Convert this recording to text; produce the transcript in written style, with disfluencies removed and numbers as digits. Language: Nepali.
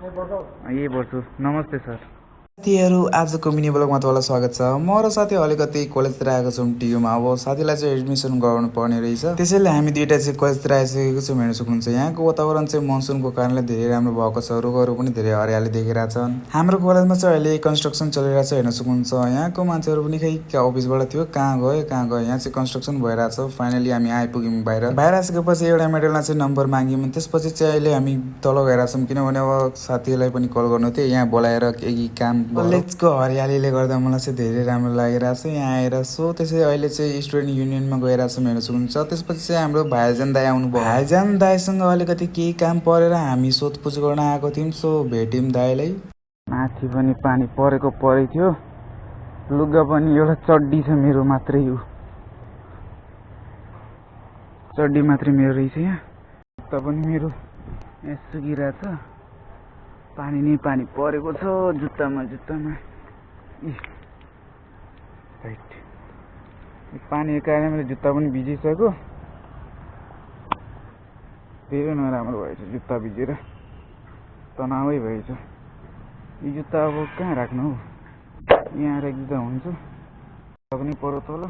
यही पढ्छु। नमस्ते सर। साथीहरू आजको मिनी ब्लगमा तपाईँलाई स्वागत छ। म र साथी अलिकति कलेजतिर आएको छौँ टियुमा। अब साथीलाई चाहिँ एडमिसन गराउनु पर्ने रहेछ, त्यसैले हामी दुईटा चाहिँ कलेजतिर आइसकेको छौँ। हेर्न सक्नुहुन्छ यहाँको वातावरण चाहिँ मनसुनको कारणले धेरै राम्रो भएको छ। रुखहरू पनि धेरै हरियाली देखिरहेको छन्। हाम्रो कलेजमा चाहिँ अहिले कन्स्ट्रक्सन चलिरहेको छ। हेर्न सक्नुहुन्छ यहाँको मान्छेहरू पनि खै अफिसबाट थियो, कहाँ गयो यहाँ चाहिँ कन्स्ट्रक्सन भइरहेको छ। फाइनली हामी आइपुग्यौँ बाहिर आइसकेपछि एउटा मेडलमा चाहिँ नम्बर माग्यौँ। त्यसपछि चाहिँ अहिले हामी तल गइरहेको छौँ, किनभने अब साथीलाई पनि कल गर्नु थियो, यहाँ बोलाएर केही काम कलेजको हरियालीले गर्दा मलाई चाहिँ धेरै राम्रो लागिरहेको छ यहाँ आएर। सो त्यसै अहिले चाहिँ स्टुडेन्ट युनियनमा गइरहेको छौँ। हेर्न सक्नुहुन्छ त्यसपछि चाहिँ हाम्रो भाइजान दाई आउनुभयो। भाइजान दाईसँग अलिकति केही काम परेर हामी सोधपुछ गर्न आएको थियौँ। सो भेट्यौँ दाईलाई। माथि पनि पानी परेको परै थियो। लुगा पनि एउटा चड्डी छ मेरो मात्रै हो, चड्डी मात्रै मेरो रहेछ। यहाँ त पनि मेरो यहाँ सुकिरहेछ। पानी नै पानी परेको छ जुत्तामा। राइट, पानीको कारणले मेरो जुत्ता पनि भिजिसक्यो। धेरै नराम्रो भएछ जुत्ता भिजेर, तनावै भएछ। यो जुत्ता अब कहाँ राख्नु हौ, यहाँ राख्दा हुन्छ पनि पऱ्यो तल।